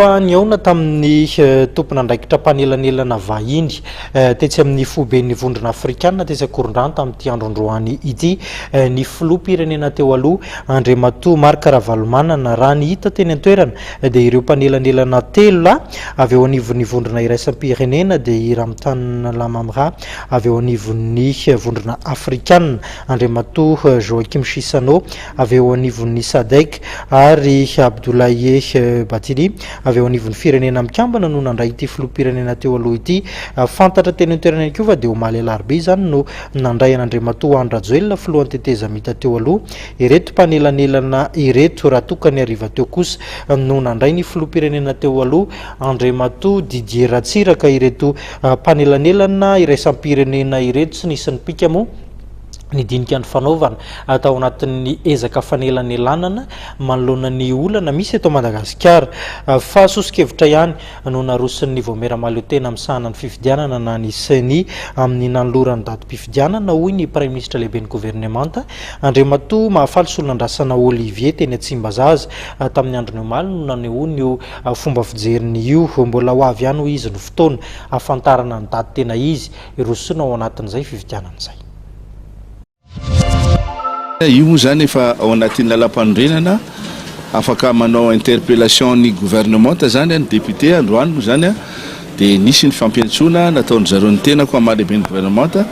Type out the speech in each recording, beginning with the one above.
Fa nihaona tamin'ny tompon'andraikitra mpanelanelana vahiny tetsy amin'ny foiben'ny Vondrona Afrikana tetsy Ankorondrano tamin'ity andro androany ity ny filoham-pirenena teo aloha Andriamatoa Marc Ravalomanana. Raha ny hita teny an-toerana dia ireo mpanelanelana telo lahy avy eo anivon'ny vondrona iraisam-pirenena dia i Ramtane Lamamra avy eo anivon'ny Vondrona Afrikana, Andriamatoa Joaquim Chissano avy eo anivon'ny Sadec ary Abdoulaye Bathily avy eo anivon'ny Firenena Mikambana no nandray ity filoham-pirenena teo aloha ity. Fantatra teny an-toerana ihany koa fa dia omaly alarobia izany no nandray an'Andriamatoa Andry Rajoelina filohan'ny tetezamita teo aloha ireto mpanelanelana ireto raha toa ka ny hariva teo kosa no nandray ny filoham-pirenena teo aloha Andriamatoa Didier Ratsiraka ireto mpanelanelana iraisam-pirenena ireto. Tsy nisy nipika moa ny dinika nifanaovana tao anatin'ny ezaka fanelanelanana manoloana ny olana misy eto Madagasikara. Fa soso-kevitra ihany no naroson'ny Vaomiera Mahaleotena misahana ny fifidianana na ny Ceni amin'ny nanolorany datim-pifidianana, hoy ny Praiminisitra lehiben'ny governemanta, Andriamatoa Mahafaly Solonandrasana Olivier teny Tsimbazaza tamin'ny andron'ny omaly no nanehoany io fomba fijeriny io. Mbola ho avy ihany, hoy izy, ny fotoana hahafantarana ny daty tena izy hirosoana ao anatin'izay fifidianana izay. Io moa izany efa ao anatin'ny lalàmpanorenana, afaka manao interpellation ny gouvernementa izany ny député, androany moa izany dia nisy ny fampiantsoana nataon-dry zareo ny tenako amin'ny maha lehiben'ny gouvernementa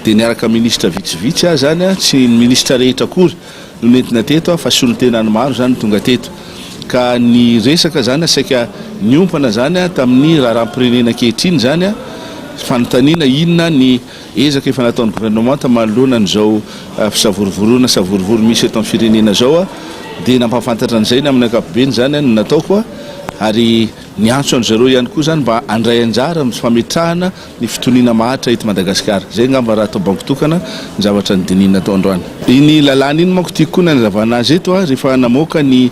dia niaraka ministra vitsivitsy aho izany, tsy ny ministra rehetra akory no nentina teto fa solontenany maro izany no tonga teto ka ny resaka izany saika niompana izany tamin'ny raharaham-pirenena ankehitriny izany, fanontaniana inona ny Ezaka efa nataon'ny governemanta manoloana an'izao fisavorovoroana savorovoro misy eto amin'ny firenena izao dia nampahafantatra an'izay ny amin'ny ankapobeny izany no nataoko ary niantso an-dry zareo ihany koa izany mba handray anjara amin'ny fametrahana ny fitoniana maharitra eto Madagasikara. Izay angamba raha atao bango tokana ny zavatra nodinihina tao androany. Iny lalàna iny manko tiako koa ny hanazavana azy eto rehefa namoaka ny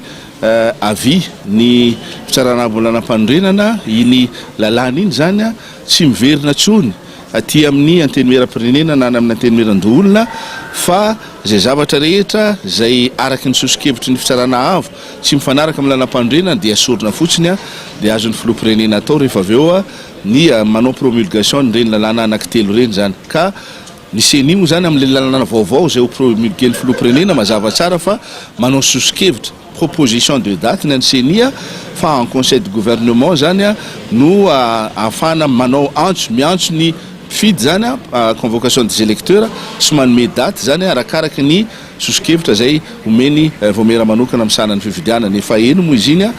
avis ny fitsarana avo lalàmpanorenana iny lalàna iny izany tsy miverina intsony aty amin'ny Antenimierampirenena na any amin'ny Antenimierandoholona fa izay zavatra rehetra izay araky ny soso-kevitry ny Fitsarana Avo tsy mifanaraka amin'ny Lalàmpanorenana dia asorina fotsiny dia azon'ny Filoham-pirenena atao rehefa avy eo ny manao promulgation an'ireny lalàna anankitelo ireny izany ka ny Ceni moa izany amin'ilay lalàna vaovao izay ho promulguer-n'ny Filoham-pirenena mazava tsara fa manao soso-kevitra. Proposition de date ny an'ny Ceni fa en conseil de gouvernement zany no ahafahana manao antso, miantso ny mpifidy zany, convocation des electeurs sy manome date zany arakaraky ny soso-kevitra izay omeny vaomiera manokana misahana ny fifidianana. Efa eny moa izy iny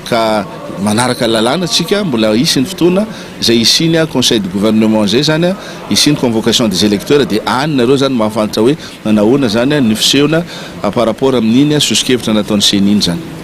ka manaraka lalàna tsika, mbola hisy ny fotoana izay hisiany conseil de gouvernement izay zany, hisiany convocation des electeurs dia any nareo zany mahafantatra hoe Nanahoana izany ny fisehona par rapport amin'iny soso-kevitra nataon'ny Ceni iny izany?